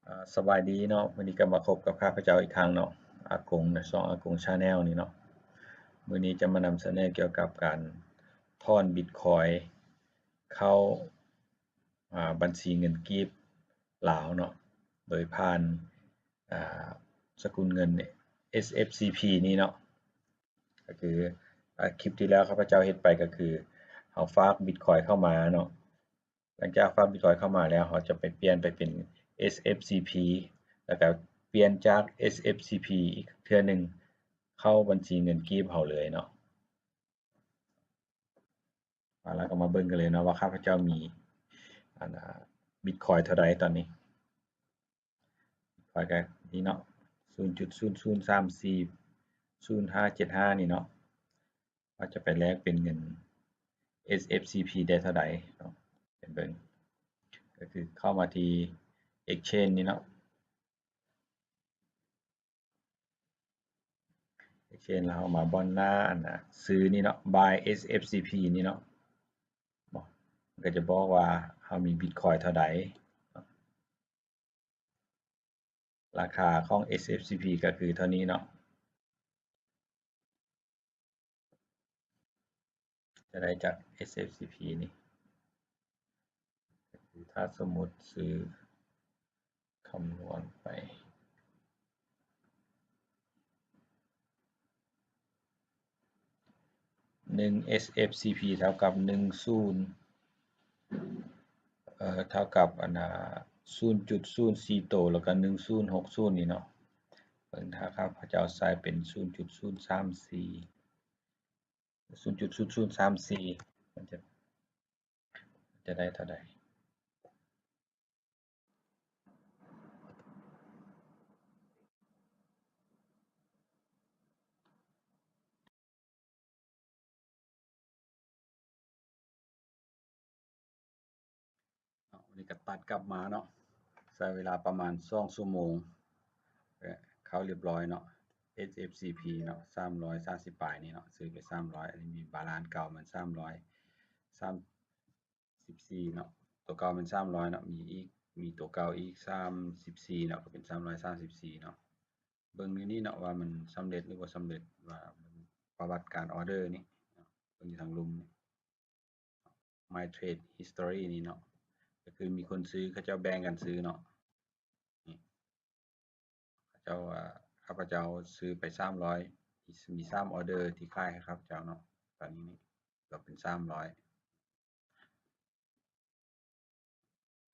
ອ່າ ສະບາຍດີເນາະ, ມື້ນີ້ກໍມາພົບກັບຂ້າພະເຈົ້າອີກຄັ້ງເນາະ, ອາກົງ ໃນຊ່ອງອາກົງ Channel ນີ້ເນາະ. ມື້ນີ້ຈະມານຳສະເໜີກ່ຽວກັບການຖອນບິດຄອຍເຂົ້າ ອ່າ ບັນຊີເງິນກີບລາວເນາະ, ໂດຍຜ່ານ ອ່າ ສະກຸນເງິນ SFCP ນີ້ເນາະ. ກໍຄື ອ່າ ຄລິບທີ່ແລ້ວຂ້າພະເຈົ້າເຮັດໄປກໍຄື ເຮົາຝາກບິດຄອຍເຂົ້າມາເນາະ. ຫຼັງຈາກຝາກບິດຄອຍເຂົ້າມາແລ້ວ ເຮົາຈະໄປປ່ຽນໄປເປັນ SFCP ແລ້ວກໍປ່ຽນຈາກ SFCP ອີກເທື່ອໜຶ່ງ ເຂົ້າບັນຊີເງິນກີບເຮົາເລີຍເນາະ. ແລ້ວກໍມາເບິ່ງກັນເລີຍເນາະວ່າຂ້າພະເຈົ້າມີ ອັນ ອ່າ ບິດຄອຍເທົ່າໃດຕອນນີ້. ຂ້ອຍກໍນີ້ເນາະ ສູນຈຸດສູນສູນສາມສີ່ ສູນຫ້າເຈັດຫ້ານີ້ເນາະ ວ່າຈະໄປແລກເປັນເງິນ SFCP ໄດ້ເທົ່າໃດເນາະ. ໄປເບິ່ງ ກໍຄືເຂົ້າມາທີ່ Exchange ນີ້ເນາະ, Exchange ແລ້ວເຮົາມາບ່ອນໜ້າ ອັນນ່າ ຊື້ນີ້ເນາະ Buy SFCP ນີ້ເນາະ. ມັນກໍຈະບອກວ່າເຮົາມີບິດຄອຍເທົ່າໃດ. ລາຄາຂອງ SFCP ກໍຄືເທົ່ານີ້ເນາະ, ຈະໄດ້ຈາກ SFCP ນີ້. ກໍຄືຖ້າສົມມຸດຊື້ ຄຳນວນໄປ ໜຶ່ງ SFCP ເທົ່າກັບໜຶ່ງສູນ ເອີ ເທົ່າກັບ ອັນນ່າ ສູນຈຸດສູນສີ່ໂຕ ແລ້ວກໍໜຶ່ງສູນຫົກສູນນີ້ເນາະ. ເບິ່ງ ຖ້າຂ້າພະເຈົ້າໃສ່ເປັນສູນຈຸດສູນສາມສີ່ ສູນຈຸດສູນສູນສາມສີ່ ມັນຈະ ຈະໄດ້ເທົ່າໃດ? ເນາະ ວັນນີ້ກໍຕັດກັບມາເນາະ, ໃຊ້ເວລາປະມານສອງຊົ່ວໂມງ ເຂົ້າຮຽບຮ້ອຍເນາະ SFCP ເນາະ ສາມຮ້ອຍສາມສິບປາຍນີ້ເນາະ, ຊື້ໄປສາມຮ້ອຍ ອັນນີ້ມີບາລານເກົ່າມັນສາມຮ້ອຍສາມສິບສີ່ເນາະ, ຕົວເກົ່າແມ່ນສາມຮ້ອຍເນາະ, ມີອີກ ມີຕົວເກົ່າອີກສາມສິບສີ່ເນາະ, ກໍເປັນສາມຮ້ອຍສາມສິບສີ່ເນາະ. ເບິ່ງຢູ່ນີ້ເນາະ ວ່າມັນສຳເລັດ ຫຼື ບໍ່ສຳເລັດ, ວ່າປະຫວັດການອອເດີນີ້ເນາະ, ເບິ່ງຢູ່ທາງລຸ່ມນີ້ My Trade History ນີ້ເນາະ, ກໍຄືມີຄົນຊື້ ເຂົາເຈົ້າແບ່ງກັນຊື້ເນາະ. ນີ້ ເຂົາເຈົ້າວ່າ ຂ້າພະເຈົ້າຊື້ໄປສາມຮ້ອຍ ມີສາມອອເດີທີ່ຂາຍໃຫ້ຂ້າພະເຈົ້າເນາະ, ຕອນນີ້ນີ້ກໍເປັນສາມຮ້ອຍ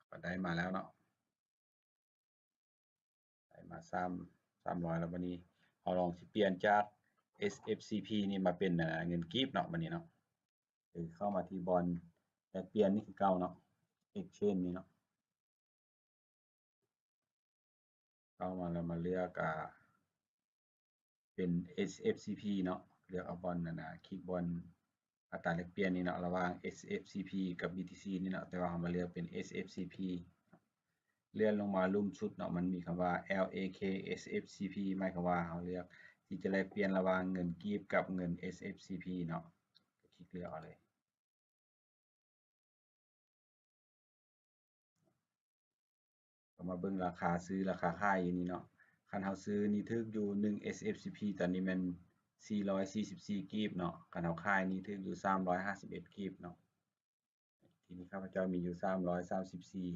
ກໍໄດ້ມາແລ້ວເນາະ, ໄດ້ມາສາມ ສາມຮ້ອຍແລ້ວ. ບັດນີ້ເຮົາລອງຊິປ່ຽນຈາກ SFCP ນີ້ມາເປັນ ອ່າ ເງິນກີບເນາະ, ບັດນີ້ເນາະ ເຂົ້າມາທີ່ບ່ອນແລກປ່ຽນນີ້ຄືເກົ່າເນາະ, Exchange ນີ້ເນາະ. ເຂົ້າມາແລ້ວມາເລືອກ ອ່າ ເປັນ SFCP ເນາະ, ເລືອກເອົາບ່ອນນັ້ນນະ ຄລິກບ່ອນອັດຕາແລກປ່ຽນນີ້ເນາະ ລະຫວ່າງ SFCP ກັບ BTC ນີ້ເນາະ, ແຕ່ວ່າເຮົາມາເລືອກເປັນ SFCP. ເລື່ອນລົງມາລຸ່ມສຸດເນາະ, ມັນມີຄຳວ່າ LAK SFCP ໝາຍຄວາມວ່າເຮົາເລືອກທີ່ຈະແລກປ່ຽນລະຫວ່າງເງິນກີບກັບເງິນ SFCP ເນາະ, ຄລິກເລືອກເອົາເລີຍ. ກໍມາເບິ່ງລາຄາຊື້ລາຄາຂາຍຢູ່ນີ້ເນາະ, ຄັນເຮົາຊື້ນີ້ຖືກຢູ່ ໜຶ່ງ SFCP ຕອນນີ້ແມ່ນສີ່ຮ້ອຍສີ່ສິບສີ່ກີບເນາະ, ຄັນເຮົາຂາຍນີ້ຖືກຢູ່ສາມຮ້ອຍຫ້າສິບເອັດກີບເນາະ. ທີນີ້ຂ້າພະເຈົ້າມີຢູ່ສາມຮ້ອຍສາມສິບສີ່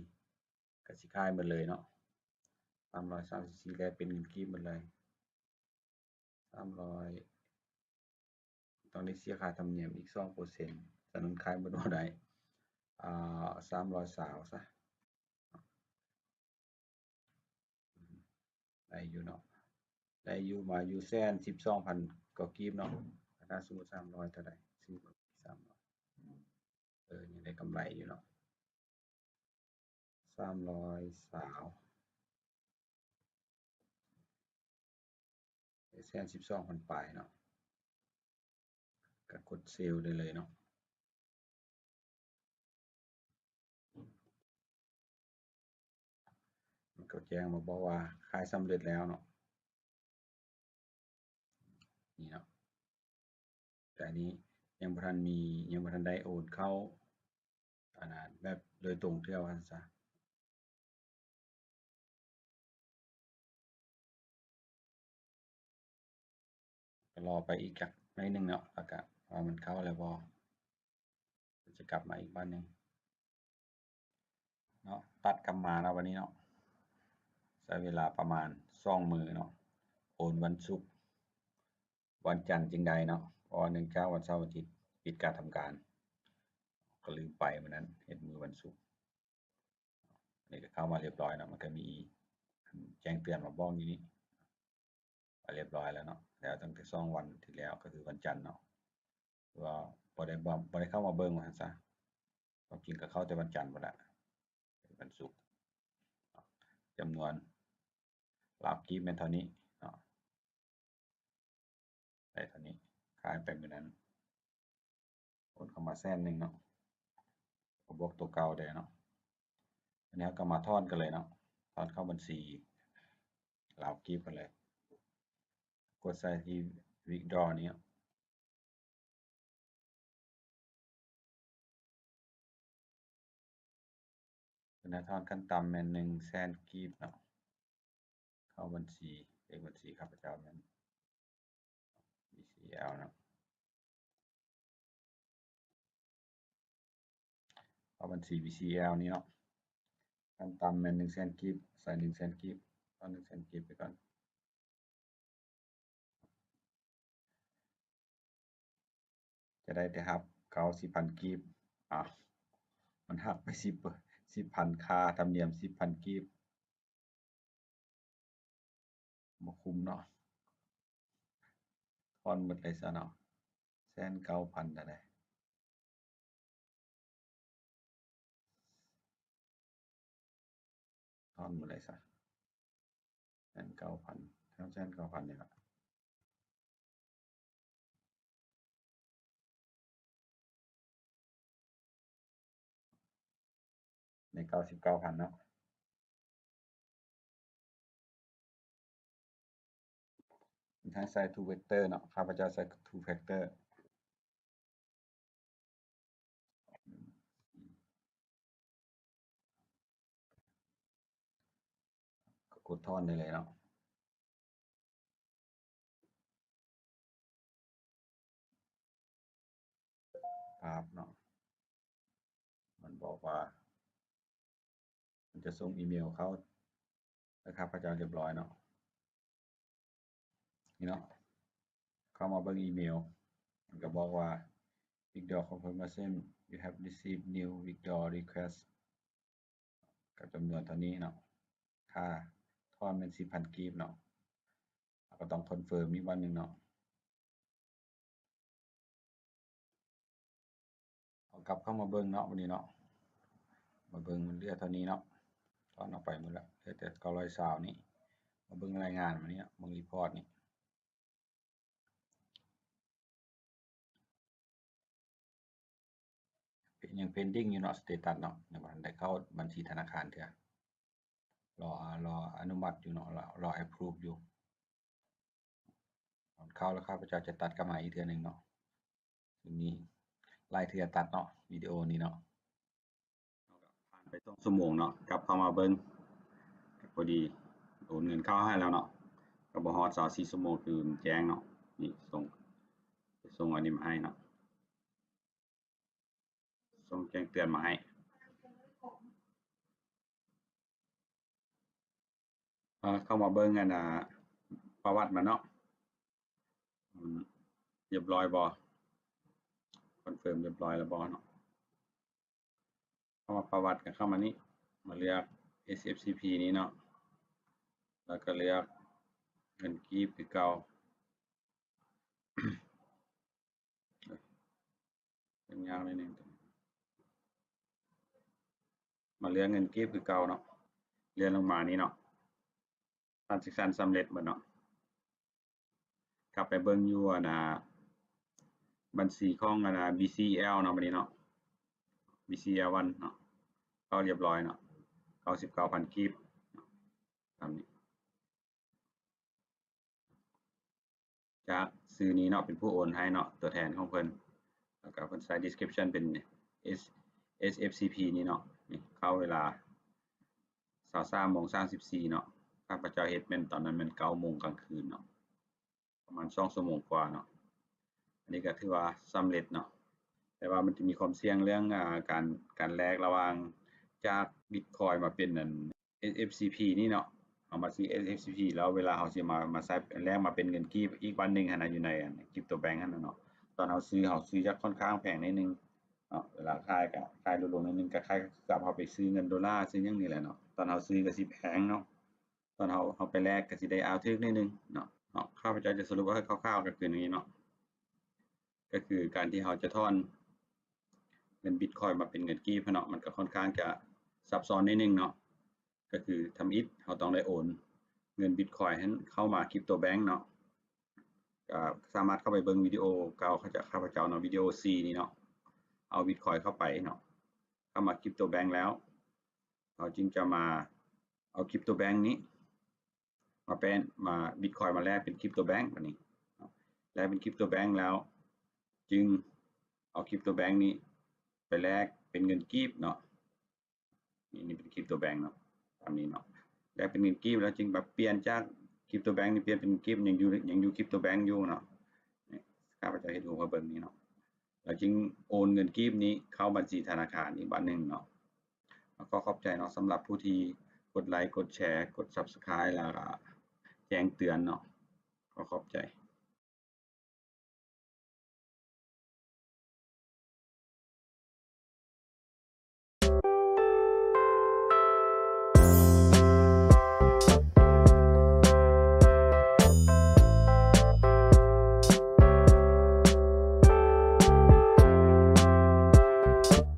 ກໍຊິຂາຍໝົດເລີຍເນາະ, ສາມຮ້ອຍສາມສິບສີ່ ແລກເປັນເງິນກີບໝົດເລີຍ. ສາມຮ້ອຍ ຕ້ອງໄດ້ເສຍຄ່າທຳນຽມອີກສອງເປີເຊັນ, ສະນັ້ນຂາຍໝົດບໍ່ໄດ້. ອ່າ ສາມຮ້ອຍຊາວຊະ, ໄດ້ຢູ່ເນາະ, ໄດ້ຢູ່ ມາຢູ່ແສນສິບສອງພັນກວ່າກີບເນາະ. ຖ້າສົມມຸດສາມຮ້ອຍເທົ່າໃດ? ສາມຮ້ອຍ ເອີ ຍັງໄດ້ກຳໄລຢູ່ເນາະ. ສາມຮ້ອຍຊາວ ແສນສິບສອງພັນປາຍເນາະ, ກໍກົດເຊວໄດ້ເລີຍເນາະ. ມັນກໍແຈ້ງມາບອກວ່າຂາຍສຳເລັດແລ້ວເນາະ. ນີ້ເນາະ, ແຕ່ອັນນີ້ຍັງບໍ່ທັນມີ ຍັງບໍ່ທັນໄດ້ໂອນເຂົ້າ ອັນນ່າ ແບບໂດຍຕົງເທື່ອ ວ່າຊັ້ນຊະ. ລໍໄປອີກຈັກໜ້ອຍໜຶ່ງເນາະ ແລ້ວກະວ່າມັນເຂົ້າແລ້ວບໍ່ ຈະກັບມາອີກບາດໜຶ່ງເນາະ. ຕັດກັບມາແລ້ວບາດນີ້ເນາະ ໃຊ້ເວລາປະມານສອງມື້ເນາະ ໂອນວັນສຸກ ວັນຈັນຈຶ່ງໄດ້ເນາະ ເພາະວ່າເນື່ອງຈາກວັນເສົາວັນອາທິດປິດການທຳການ ກໍລືມໄປມື້ນັ້ນ ເຮັດມື້ວັນສຸກ. ນີ້ກໍເຂົ້າມາຮຽບຮ້ອຍເນາະ ມັນກໍມີແຈ້ງເຕືອນມາບອກຢູ່ນີ້ ຮຽບຮ້ອຍແລ້ວເນາະ ແລ້ວຕັ້ງແຕ່ສອງວັນທີ່ແລ້ວ ກໍຄືວັນຈັນເນາະ ຄືວ່າບໍ່ໄດ້ ບໍ່ ບໍ່ໄດ້ເຂົ້າມາເບິ່ງວ່າຊັ້ນຊະ ຄວາມຈິງກໍເຂົ້າແຕ່ວັນຈັນພຸ້ນແຫຼະ ວັນສຸກ ຈຳນວນລາວກີບແມ່ນເທົ່ານີ້ເນາະ ໄດ້ເທົ່ານີ້ ຂາຍໄປມື້ນັ້ນ ໂອນເຂົ້າມາແສນໜຶ່ງເນາະ ກໍບວກຕົວເກົ່າໄດ້ເນາະ. ອັນນີ້ເຮົາກໍມາຖອນກັນເລີຍເນາະ ຖອນເຂົ້າບັນຊີລາວກີບກັນເລີຍ ກົດໃສ່ທີ່ withdraw ນີ້ເນາະ. ເພິ່ນໃຫ້ຖອນຂັ້ນຕ່ຳແມ່ນໜຶ່ງແສນກີບເນາະ ເຂົ້າບັນຊີ ເລກບັນຊີຂ້າພະເຈົ້າແມ່ນ BCL ເນາະ ເຂົ້າບັນຊີ BCL ນີ້ເນາະ ຂັ້ນຕ່ຳແມ່ນໜຶ່ງແສນກີບ ໃສ່ໜຶ່ງແສນກີບ ເອົາໜຶ່ງແສນກີບໄປກ່ອນ. ຈະໄດ້ແຕ່ຮັບເກົ້າສິບພັນກີບ ອ້າວ ມັນຫັກໄປສິບ ສິບພັນ ຄ່າທຳນຽມສິບພັນກີບ ບໍ່ຄຸ້ມເນາະ ຖອນໝົດເລີຍຊະເນາະ ແສນເກົ້າພັນ ໄດ້ ຖອນໝົດເລີຍຊະ ແສນເກົ້າພັນ ທັງແສນເກົ້າພັນນີ້ລະ ໃນເກົ້າສິບເກົ້າພັນເນາະ ໃຫ້ໃສ່ two factor ເນາະ ຂ້າພະເຈົ້າໃສ່ two factor ກໍກົດຖອນໄດ້ເລີຍເນາະ ປາບເນາະ ມັນບອກວ່າ ມັນຈະສົ່ງອີເມວເຂົ້າໃຫ້ຂ້າພະເຈົ້າຮຽບຮ້ອຍເນາະ ນີ້ເນາະ ເຂົ້າມາເບິ່ງອີເມວ ມັນກໍບອກວ່າ withdraw confirmation, you have received new withdraw request ກໍຈຳນວນເທົ່ານີ້ເນາະ ຄ່າຖອນແມ່ນສິບພັນກີບເນາະ ເຮົາກໍຕ້ອງ confirm ອີກບາດໜຶ່ງເນາະ. ເອົາກັບເຂົ້າມາເບິ່ງເນາະ ບາດນີ້ເນາະ ມາເບິ່ງມັນເຫຼືອເທົ່ານີ້ເນາະ ຖອນອອກໄປໝົດແລ້ວ ເຫຼືອແຕ່ເກົ້າຮ້ອຍຊາວນີ້ ມາເບິ່ງລາຍງານບາດນີ້ເນາະ ເບິ່ງ report ນີ້ ຍັງ pending ຢູ່ເນາະ status ເນາະ ຍັງບໍ່ທັນໄດ້ເຂົ້າບັນຊີທະນາຄານເທື່ອ ລໍ ລໍອະນຸມັດຢູ່ເນາະ ລໍ ລໍ approve ຢູ່ ຕອນເຂົ້າແລ້ວ ຂ້າພະເຈົ້າຈະຕັດກັບມາອີກເທື່ອໜຶ່ງເນາະ ມີຫຼາຍເທື່ອຕັດເນາະ ວິດີໂອນີ້ເນາະ. ເຮົາກໍຜ່ານໄປສອງຊົ່ວໂມງເນາະ ກັບເຂົ້າມາເບິ່ງ ພໍດີໂອນເງິນເຂົ້າໃຫ້ແລ້ວເນາະ ກໍບໍ່ຮອດຊາວສີ່ຊົ່ວໂມງ ຄືມັນແຈ້ງເນາະ ນີ້ ສົ່ງ ສົ່ງອັນນີ້ມາໃຫ້ເນາະ ສົ່ງແຈ້ງເຕືອນມາໃຫ້. ເຂົ້າມາເບິ່ງອັນນ່າ ປະຫວັດມັນເນາະ ອືມ ຮຽບຮ້ອຍບໍ່ ຄອນເຟີມຮຽບຮ້ອຍແລ້ວບໍ່ເນາະ. ເຂົ້າມາປະຫວັດ ກໍເຂົ້າມານີ້ ມາເລືອກ SFCP ນີ້ເນາະ ແລ້ວກໍເລືອກເງິນກີບຄືເກົ່າ. ເປັນຍາວໜ້ອຍໜຶ່ງ ມາເລືອກເງິນກີບຄືເກົ່າເນາະ ເລື່ອນລົງມານີ້ເນາະ transaction ສຳເລັດເບິດເນາະ. ກັບໄປເບິ່ງຢູ່ອັນນ່າ ບັນຊີຂອງອັນນ່າ BCL ເນາະ ບັດນີ້ເນາະ BCL one ເນາະ ເຂົ້າຮຽບຮ້ອຍເນາະ ເກົ້າສິບເກົ້າພັນກີບເນາະ ຕາມນີ້. ຈາກຊື່ນີ້ເນາະ ເປັນຜູ້ໂອນໃຫ້ເນາະ ຕົວແທນຂອງເພິ່ນ ແລ້ວກໍເພິ່ນໃສ່ description ເປັນ S- SFCP ນີ້ເນາະ ນີ້ເຂົ້າເວລາຊາວສາມໂມງສາມສິບສີ່ເນາະ ຂ້າພະເຈົ້າເຮັດແມ່ນຕອນນັ້ນແມ່ນເກົ້າໂມງກາງຄືນເນາະ. ປະມານສອງຊົ່ວໂມງກວ່າເນາະ. ອັນນີ້ກໍຖືວ່າສຳເລັດເນາະ ແຕ່ວ່າມັນຈະມີຄວາມສ່ຽງເລື່ອງ ອາ ການ ການແລກລະຫວ່າງຈາກບິດຄອຍມາເປັນອັນ ເອສເອັຟຊີພີ ນີ້ເນາະ ເຮົາມາຊື້ ເອສເອັຟຊີພີ ແລ້ວເວລາເຮົາຊິມາ ມາໃຊ້ແລກມາເປັນເງິນກີບອີກວັນໜຶ່ງຫັ້ນນະ ຢູ່ໃນອັນຄຣິບໂຕແບັງຫັ້ນນະເນາະ ຕອນເຮົາຊື້ ເຮົາຊື້ຈາກຂ້ອນຂ້າງແພງໜ້ອຍໜຶ່ງເນາະ ເວລາຂາຍກໍຂາຍຫຼຸດລົງໜ້ອຍໜຶ່ງ ກໍຄ້າຍກັບເຮົາໄປຊື້ເງິນໂດລາ ຊື້ຫຍັງນີ້ແຫຼະເນາະ ຕອນເຮົາຊື້ກໍຊິແພງເນາະ ຕອນເຮົາ ເຮົາໄປແລກກໍຊິໄດ້ ອາ ຖືກໜ້ອຍໜຶ່ງເນາະ. ເນາະ ຂ້າພະເຈົ້າຈະສະຫຼຸບໃຫ້ຄ່າວໆ ກໍຄືນີ້ເນາະ ກໍຄືການທີ່ເຮົາຈະຖອນເງິນບິດຄອຍມາເປັນເງິນກີບເນາະ ມັນກໍຄ່ອນຂ້າງຈະຊັບຊ້ອນໜ້ອຍໜຶ່ງເນາະ ກໍຄືທຳອິດເຮົາຕ້ອງໄດ້ໂອນເງິນບິດຄອຍຫັ້ນເຂົ້າມາຄຣິບໂຕແບັງເນາະ ກໍສາມາດເຂົ້າໄປເບິ່ງວິດີໂອເກົ່າຂອງຂ້າພະເຈົ້າເນາະ ວິດີໂອສີ່ນີ້ເນາະ ເອົາບິດຄອຍເຂົ້າໄປເນາະ ເຂົ້າມາຄຣິບໂຕແບັງແລ້ວ ເຮົາຈຶ່ງຈະມາເອົາຄຣິບໂຕແບັງນີ້ ມາແປນ ມາບິດຄອຍມາແລກເປັນຄຣິບໂຕແບັງບາດນີ້ເນາະ ແລກເປັນຄຣິບໂຕແບັງແລ້ວ ຈຶ່ງເອົາຄຣິບໂຕແບັງນີ້ໄປແລກເປັນເງິນກີບເນາະ ນີ້ ນີ້ເປັນຄຣິບໂຕແບັງເນາະ ຕາມນີ້ເນາະ ແລກເປັນເງິນກີບແລ້ວຈຶ່ງມາປ່ຽນຈາກຄຣິບໂຕແບັງນີ້ ປ່ຽນເປັນເງິນກີບ ຍັງຢູ່ ຍັງຢູ່ຄຣິບໂຕແບັງຢູ່ເນາະ ນີ້ ຂ້າພະເຈົ້າເຮັດຮູບໃຫ້ເບິ່ງນີ້ເນາະ ແລ້ວຈຶ່ງໂອນເງິນກີບນີ້ເຂົ້າບັນຊີທະນາຄານອີກບາດໜຶ່ງເນາະ. ຂໍຂອບໃຈເນາະ ສຳລັບຜູ້ທີ່ກົດໄລ ກົດແຊ ກົດ Subscribe ແລ້ວກໍແຈ້ງເຕືອນເນາະ ຂໍຂອບໃຈ.